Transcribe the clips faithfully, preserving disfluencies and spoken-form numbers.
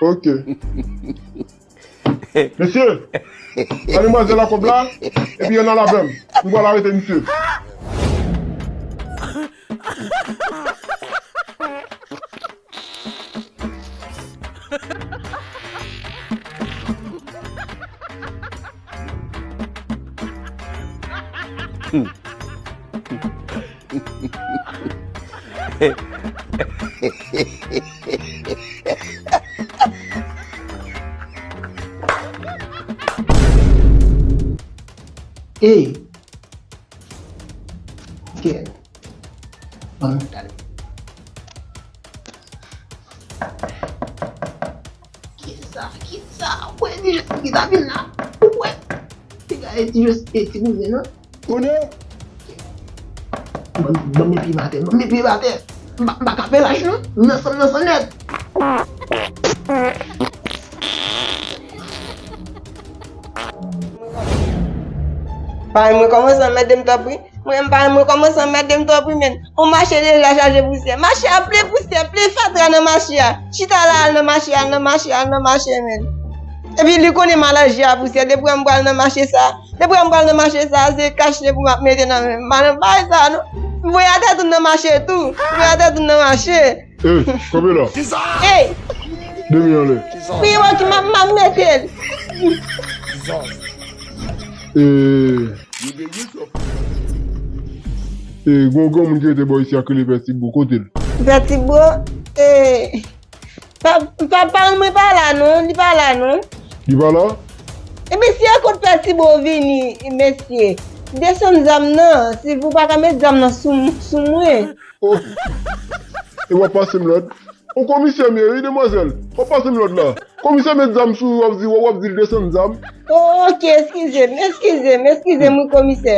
Ok. Mesye, ba demwazèl la kòb la, epi ann al avè m. Nou pral arete misye. Ey! Kè. Ban m gade. Kisa, kisa, wè, di jis ki ta vin la. Wè. Piga e ti jis e ti bouzen, non. Konnen? Ban, ban m met pye m atè, ban m met pye m atè. M pa, m pa ka fè lach, non. M nan san, m nan san nèt. Paran mwen kòmanse anmède m, tanpri. Mwen menm, paran mwen kòmanse anmède m, tanpri, men. On mache deja chaje pousyè. Mache a plen pousyè, plen fatra nan mache a. Chita la, al nan mache, al nan mache, al nan mache, men. Epi li konnen m alèji a pousyè. Depi m pral nan mache sa, depi m pral nan mache sa, se kach depi m ap mete nan men m. M pa nan bagay sa, non. M voye atè tou nan mache tou. M voye atè tou nan mache. Ey, kanpe la. Ey! De men anlè. Wi, wè ki m ap, m ap mete l. Ey. Ey, gon granmoun ki rete bò isi a ki rele Pè Tibo, kote l? Pè Tibo, ey. Pa, pa, paran mwen pa la non, li pa la non. Li pa la? E mesye, kot Pè Tibo vini, mesye? Desann zam nan, si w pa ka met zam nan sou, sou mwen. Oh. E w ap pase m lòd? On komisè m ye, wi, demwazèl. W ap pase m lòd la. Komisè met zam sou ou, w ap di, w ap di l desann zam. Oh, ok, eskize m, eskize m, eskize m, wi, komisè.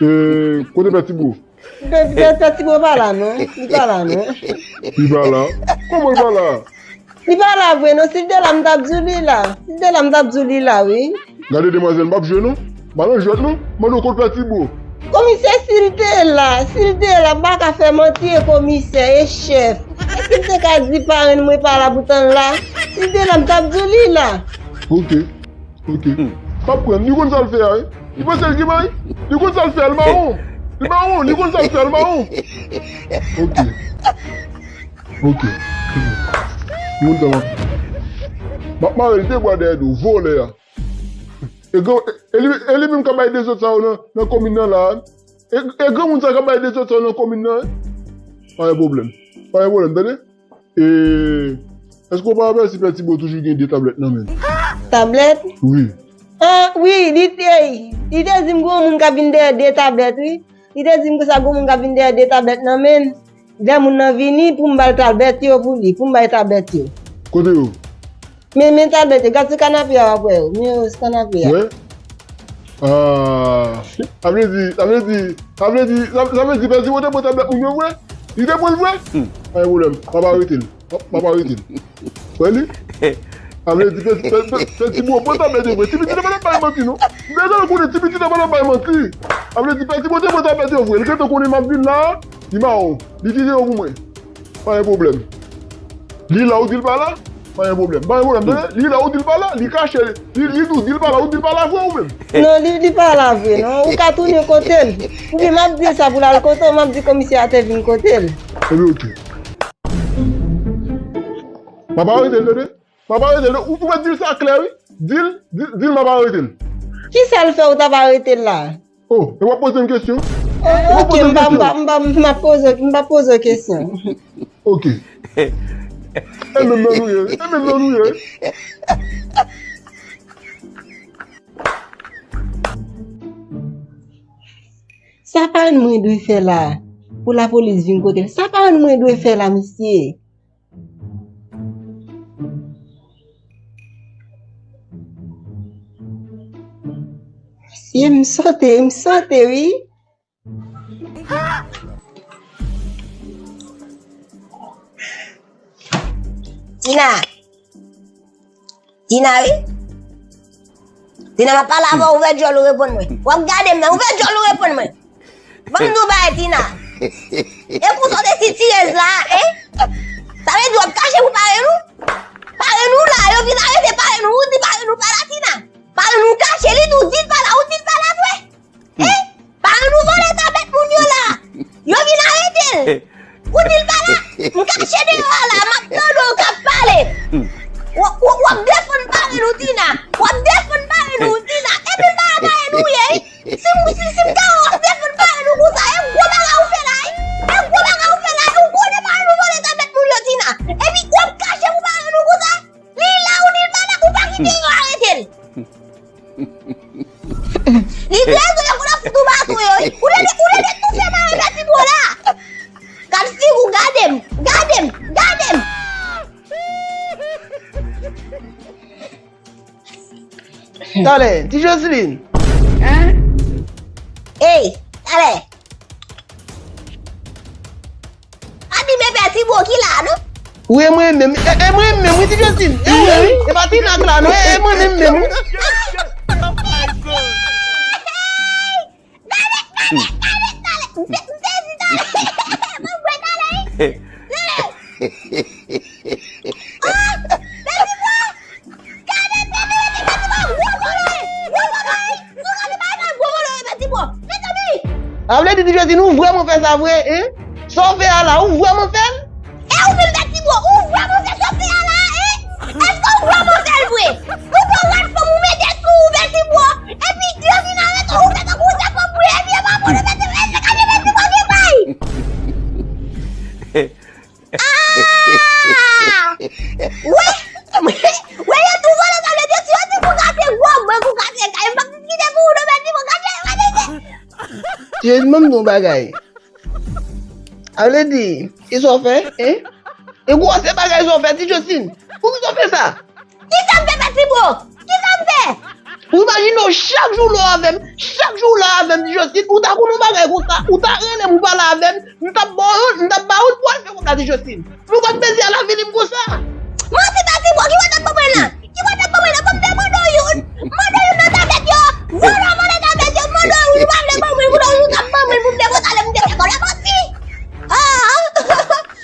E, kote Pè Tibo? Pè, pè, pè Tibo pa la, non. Li pa la, non. Li pa la? Kòman l pa la? Li pa la vre, non. Si l te la, m t ap di w li la. Si l te la, m t ap di w li la, wi. Gade demwazèl, m p ap jwe, non. M pa nan jwèt, non. Mande w kot Pè Tibo. Komisè, si l te la, si l te la, m pa ka fè manti, e komisè, e chèf. Èske l te ka di parenn mwen pa la poutan l la? Si l te la, m t ap di w li la. Ok. Ok. M ap pran. Li konn sa l fè a, wi. Li panse l gen may. Li konn sa l fè a, l mawon. Li mawon, li konn sa l fè a, l mawon. Ok. Ok. Li konn sa l ap fè. M ap mare l de bwa dèyè do, vòlè a. E gran, e, e li, e li menm k ap bay dezòd sa yo nan, nan komin nan la. E, e granmoun sa k ap bay dezòd sa yo nan komin nan, wi. Pa gen pwoblèm. Pa gen pwoblèm, tande? E, Èske w pa wè si Pè Tibo toujou gen de tablèt nan men l? Tablèt? Wi. Ah, wi, li te, li te di m gon moun k ap vin dèyè de tablèt, wi. Li te di m konsa gon moun k ap vin dèyè de tablèt nan men l. Lè moun nan vini, pou m ba l tablèt yo pou li, pou m ba l tablèt yo. Kote yo? Men, men tablèt yo, gad sou kanape a w ap wè yo. Men yo sou kanape a. Wè? Ah, sa vle di, sa vle di, sa vle di, sa, sa vle di, Pè Tibo te pran tablèt moun yo vre? Li te pran l vre? Hmm. Pa gen pwoblèm, m ap arete l. M ap, m ap arete l. Wè li? Sa vle di, Pè, Pè, Pè, Pè Tibo pran tablèt yo vre. Ti pitit la pa t ap bay manti, non. M gentan konnen ti pitit la pa t ap bay manti. Sa vle di, Pè Tibo te pran tablèt yo vre. Li gentan konnen m ap vin la, li mawon. Li kite yo pou mwen. Pa gen pwoblèm. Li la, ou di l pa la? Pa gen pwoblèm. Pa gen pwoblèm, tande? Li la, ou di l pa la? Li kache. Li, li tou di l pa la, ou di l pa la vre ou menm? Non, li, li pa la vre, non. Ou ka tounen kote l. Oubyen m ap di l sa pou l al kote w, m ap di komisè a te vin kote l. Ebyen, oke. M ap arete l, tande? M ap arete l. Ou, ou mèt di l sa klè, wi. Di l, di, di l m ap arete l. Kisa l fè ou t ap arete l la? Oh, e w ap poze m kesyon? Oh, ok, m pa, m pa, m pa, m pa poze, m pa poze kesyon. Ok. E menm nan nou ye, e menm nan nou ye. Sa parenn mwen dwe fè la pou lapolis vin kote l? Sa parenn mwen dwe fè la, mesye? Mesye, m sote, m sote, wi. Tina. Tina, wi. Tina, m ap pale avè w, ouvè djòl ou reponn mwen. W ap gade m nan, ouvè djòl ou reponn mwen. Ban m di w bagay, Tina. E pou sa w te sitirèz la, en? Sa vle di w ap kache pou parenn ou? Parenn ou la, yo vin arete parenn ou, ou di parenn ou pa la, Tina. Parenn ou kache, li di w di l pa la, ou di l pa la vre. En? Parenn ou vòlè tablèt moun yo la. Yo vin arete l. Ou di l pa la? M kache deyò a la, m ap tande w k ap pale. W, w, w ap defann parenn ou, Tina. W ap defann parenn ou, Tina. Epi m pa parenn ou ye, wi. Si m, si, si m ka wè w ap defann parenn ou konsa, e gwo bagay ou fè la, wi. E gwo bagay ou fè la, wi. Ou konnen parenn ou vòlè tablèt moun yo, Tina. Epi w ap kache pou parenn ou konsa. Li la, ou di l pa la, ou pa kite yo arete l. Li trè zole pou l ap fout ou baton yo, wi. Ou tande, ou tande tou fè mare Pè Tibo la. K ap sirou, gade m, gade m, gade m. Talè, ti Joseline. Hein? Ey, talè. Pa di men Pè Tibo ki la, non? Wi, e mwen menm. E, e mwen menm, wi, ti Joseline. E mwen, wi. E pa Tina k la, non. E, e mwen menm menm, wi. Gade, gade, gade, gade. M te, m te di talè. Mwen kwè talè, wi. Gade. Oh, Pè Tibo. Gade, gade, gade, gade, gwo kòlòy! Gwo kòlòy! Nou gade bagay sa, gwo kòlòy, Pè Tibo! Mezanmi! Sa vle di, ti Joseline, ou vrèman fè sa vre, en? Sa w fè a la, ou vrèman fè l? E ou menm, Pè Tibo, ou vrèman fè sa w fè a la, en? Èske ou vrèman fè l vre? Ou pran rad fanm ou mete sou ou, Pè Tibo, epi yo vin arete w, ou fè tankou ou se fanm vre, epi yo pa konnen Pè Tibo, èske gade Pè Tibo gen bay? Ah! Wi! Wi, yo tou vòlè tablèt yo, si yo di pou kase gwo, mwen pou kase kay, m p ap kite pou ou non, Pè Tibo, kase, kase, kase. Ti Joseline, ban m di w yon bagay. Sa vle di, ki sa w fè, en? E gwo se bagay sa w fè, ti Joseline. Poukisa w fè sa? Kisa m fè, Pè Tibo? Kisa m fè? Ou imajine w, chak jou w la avè m, chak jou w la avè m, ti Joseline, ou ta konn yon bagay konsa, ou ta rele m, ou pale avè m, m t ap ba w, m t ap ba w pou w al fè kòb la, ti Joseline. Poukisa w bezwen al avili m konsa? Manti, Pè Tibo, ki wè t ap ban mwen la? Ki wè t ap ban mwen la? Ban m fè mande w youn. Mande w youn nan tablèt yo. Vòlè, vòlè tablèt yo. Mande w youn, ou pa vle ban mwen, ou t ap ban mwen pou m te konsa lè m te fè kòb la, manti. Ah!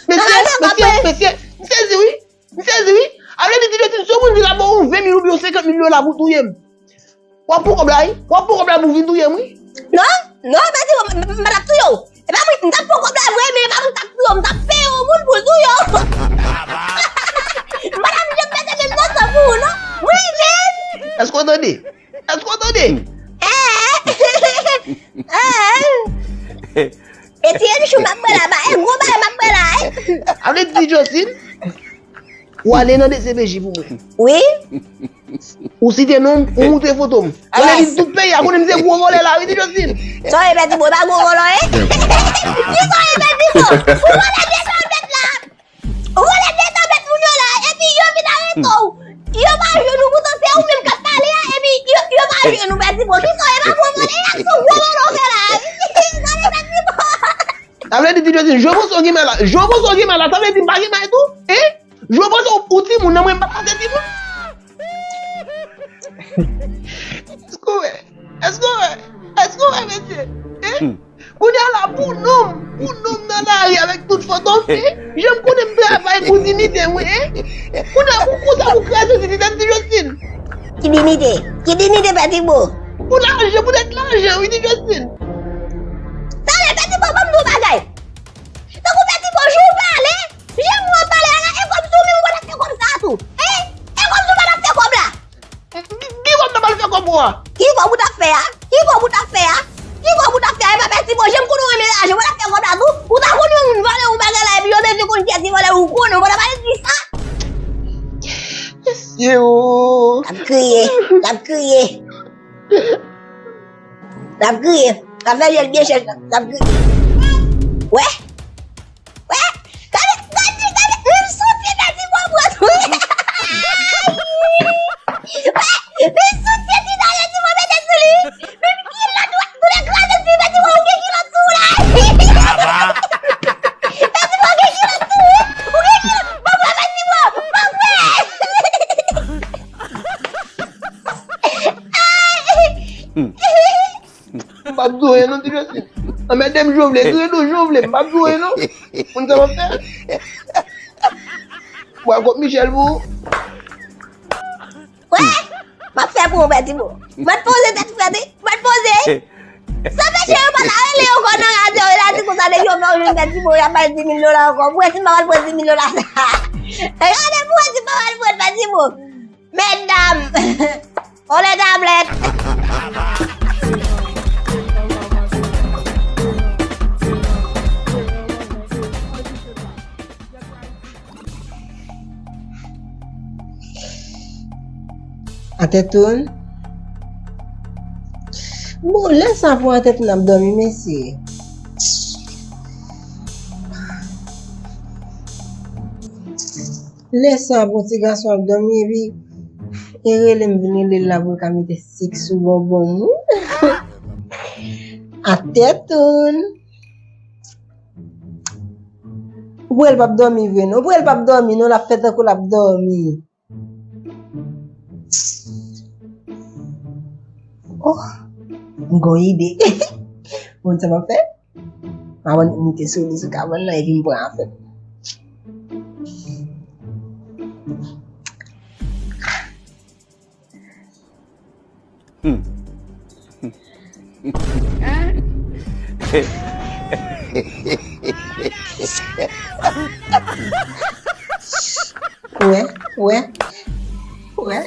Mesye, mesye, mesye, m sezi wi. M sezi wi. Sa vle di, ti Joseline, si yon moun di l ap ba w ven mil oubyen yon senkant mil dola pou touye m. W ap pran kòb la wi. W ap pran kòb la pou w vin touye m wi. Non, non, Pè Tibo, m, m, m pa t ap touye w. E pa mwen, m t ap pran kòb la vre, men e pa mwen k t ap touye w, m t ap peye yon moun pou l touye w. M pa t ap janm mete men m nan san pou ou non. Mwen menm. Èske w tande? Èske w tande? Eh, eh. E ti Elichou m ap pran la ba, e gwo bagay m ap pran la, eh. Sa vle di, ti Joseline, Ou ale nan D C P J pou mwen. Wi. Ou site non m, ou moutre foto m. Sa vle di tout peyi a konnen m se gwo vòlè la, wi, Ti Josline. Sa w ye, Pètibò, e pa gwo vòlè w ye? Kisa w ye, Pètibò? Ou vòlè de tan bèt la. Ou vòlè de tan bèt moun yo la, epi yo vin arete w. Yo pa jwenn ou, poutan se ou menm k ap pale a, epi yo, yo pa jwenn ou, Pètibò. Kisa w ye, e pa gwo vòlè, e aksyon gwo vòlè w fè la. Gade, Pètibò. Sa vle di, Ti Josline, jwe panse w gen may la. Jwe panse w gen may la, sa vle di m pa gen may tou? Hein? Jwe panse w, ou timoun nan, mwen m pa t ase timoun? Èske w wè? Èske w wè? Èske w wè, mesye? Hein? Kounye a la, pou non m, pou non m nan lari avèk tout foto m, hein? Jan m konnen m travay pou diyite m, wi, hein? Kounye a, pou konsa pou kraze diyite m, Ti Josline. Ki diyite? Ki diyite, Pètibò? Pou lajan, poutèt lajan, wi, Ti Josline. Talè, Pètibò, ban m di w bagay. Tankou Pètibò, jan w pale, jan w pale a la, e kòmsi w menm ou pa t ap fè kòb sa a tou. Hein? E kòmsi w pa t ap fè kòb la. Ki kòb m ta pral fè kòb ou a? Ki kòb ou t ap fè a? Ki kòb ou t ap fè a? Ki kòb ou t ap fè a? E pa Pètibò, jan m konnen w renmen lajan, ou pa t ap fè kòb la tou. Ou ta konn yon moun vòlè yon bagay la, epi yo bezwen konn kiyès ki vòlè, ou konnen, ou pa t ap ale di sa. Mesye o. L ap kriye, l ap kriye. L ap kriye. L ap fè je l byen chèch la. L ap kriye. Wè? Wè? Gade, gade, gade. Menm soti Pètibò pran tou. Wè? Menm soti ti talè ti mwen mete sou li. Menm kilòt, wè, tou lè kraze sou li, Pètibò, ou gen kilòt sou ou la. Pètibò, ou gen kilòt sou ou. Ou gen kilòt. Bon, bon, Pètibò. Bon, bon. M p ap di w anyen non, Ti Josline. Anmède m jan w vle, kriye dou jan w vle, m p ap di w anyen non. Moun sa m ap fè. Ou al kont Michel pou ou. Wè, m ap fè pou ou, Pètibò. Mwen poze tèt frèt, wi. Mwen poze. Sa fè chè yo pa ta rele yo ankò nan radyo, yo ta di konsa, nèg yo fè w jwenn Pètibò, y ap bay dis mil dola ankò. Pou wè si m pa pral pran dis mil dola sa. Gade pou wè si m pa pral pran Pètibò. Medam! Ole tablèt! Atetoun? Bon, lè sa pou Atetoun ap dòmi, mesye. Lè sa pou ti gason ap dòmi, epi e rele m vin rele l la pou l ka mete sik sou bonbon m. Atetoun. Ou wè l p ap dòmi vre non. Ou wè l p ap dòmi non, l ap fè tankou l ap dòmi. Oh, m gon ide. Moun sa m ap fè? Mwen moute sou li sou kabann nan epi m pran afè m. Wè, wè, wè.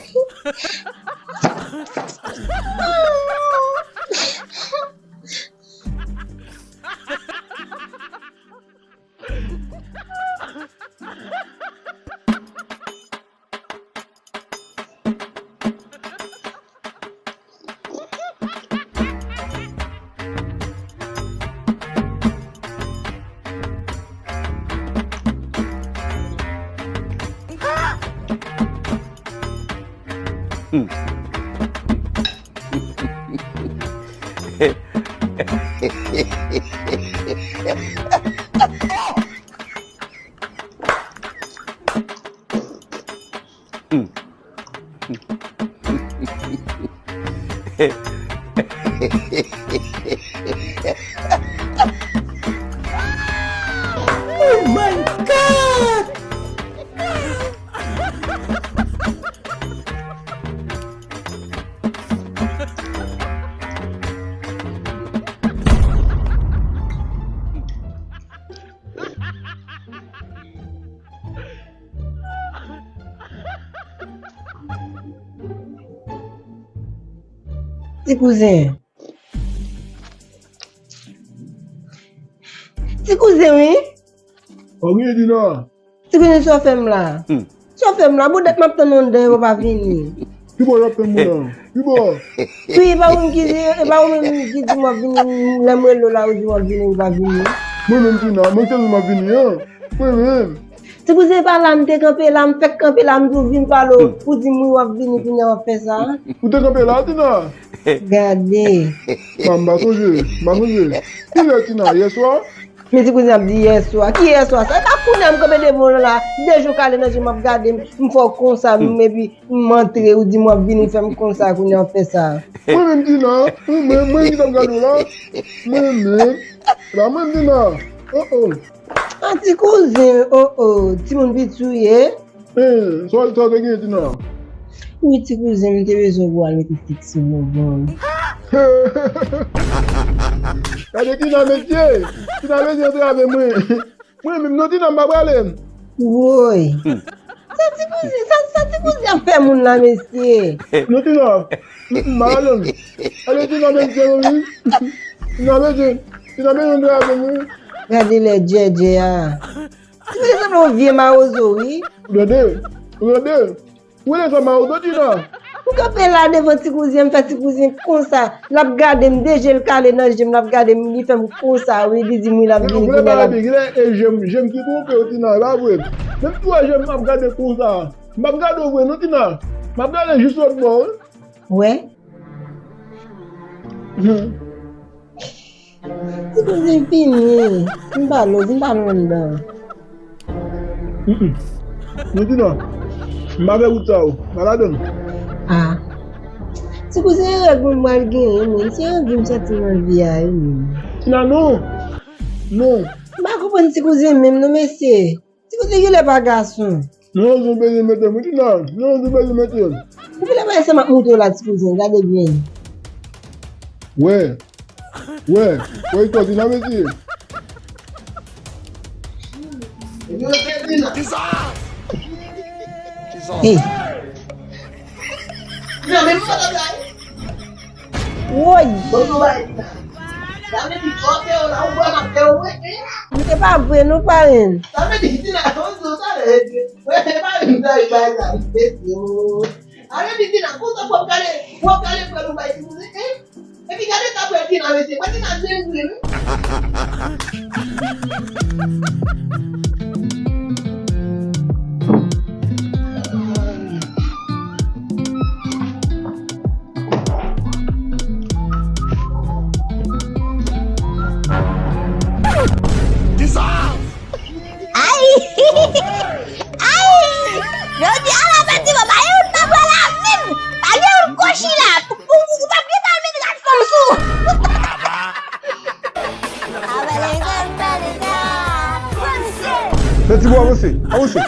Oh my God! Ti kouzen. Ti kouzen, wi. Wi, Dina. Ti kouzen, sa w fè m la? Hmm. Sa w fè m la, boudèt m ap tann ou anndan e w pa vini. Pi bò w ap tann mwen an. Pi bò. Wi, e pa ou menm ki di, e pa ou menm ki di m w ap vini, lè m rele w la, ou di m w ap vini, ou pa vini. Mwen menm, Tina, mwen ki te di w m ap vini an. Mwen menm. Ti kouzen pa la, m te kanpe la, m fèk kanpe la, m di w vin pale w, ou di m wi w ap vini, kounye a w ap fè sa. Ou te kanpe la, Tina? Gade. Non, m pa sonje, m pa sonje. Kilè, Tina, yèswa? Men ti kouzen ap di yèswa. Ki yèswa sa? E pa kounye a m kanpe devan w la, de je w kale nan je m ap gade m, m fè w konsa, m, epi m antre, ou di m w ap vini, ou fè m konsa, kounye a w ap fè sa. Mwen menm, Tina, mwen, mwen, mwen ki t ap gade w la. Mwen menm. E pa mwen, Tina. Oh, oh. Ah, ti kouzen, oh, oh, timoun piti w ye? Eh, sa, sa w te gen, Tina? Wi, ti kouzen, m te bezwen pou w al mete fiks sou bonbon. Gade Tina, mesye! Tina, mesye, antre avè mwen. Mwen menm, non, Tina, m pa prale. Woy! Sa ti kouzen, sa, sa ti kouzen ap fè moun la, mesye? Non, Tina, m, m pa prale. Gade Tina, mesye, wi. Tina, mesye, Tina, mesye, antre avè mwen. Gade lè djèdjè a. Ti kouzen sanble yon vye mawozo, wi. Ou tande? Ou tande? Ou tande sa mawozo, Tina? M kanpe la devan ti kouzen, m fè ti kouzen konsa. L ap gade m, de je l kale nan je m, l ap gade m, li fè m konsa, wi, li di m wi, l ap vini, kounye a l ap. Kilè, e je m, je m ki twonpe w, Tina, e pa vre. Menm twa je m ap gade konsa. M ap gade w vre, non, Tina. M ap gade jis lòt bò, wi. Wè? Hmm. Ti kouzen fini. M pale w, vin pale w anndan. Mm-mm. Non, Tina, m pa fè wout sa yo. M pa ladann. Ah. Ti kouzen, e règ mwen m pral genyen, men se anvi m santi m anvi a, wi, men. Tina, non. Non. M pa konprann ti kouzen menm, non, mesye. Ti kouzen genlè pa gason. Non, zon bezwen mete m, Tina. Non, zon bezwen mete m. Ou genlè pa wè sa m ap montre w la, ti kouzen, gade byen. Wè. Wè. Wè, Tina, mesye. Hey. Tina, men m pa ta bay. Woy! Bon, nou bay Tina. Sa vle di, kote yo la, ou pran ap fè ou rete a. Men se pa vre, non, parenn. Sa vle di, Tina, konn di w sa, e, e, e, e pa vin bay, bay la, mesye, o. Sa vle di, Tina, konsa fò w gade, fò w gade frè nou bay ti kouzen, e? Epi gade sa frè Tina, mesye, frè Tina, zen vre, wi. Ay! Ay! Jodi a la, fè ti bò, pa gen youn pa pran lavi m. Pa gen youn kochi la. Ou, ou, ou p ap gen pa met rad fanm sou. Fè ti bò, avanse, avanse.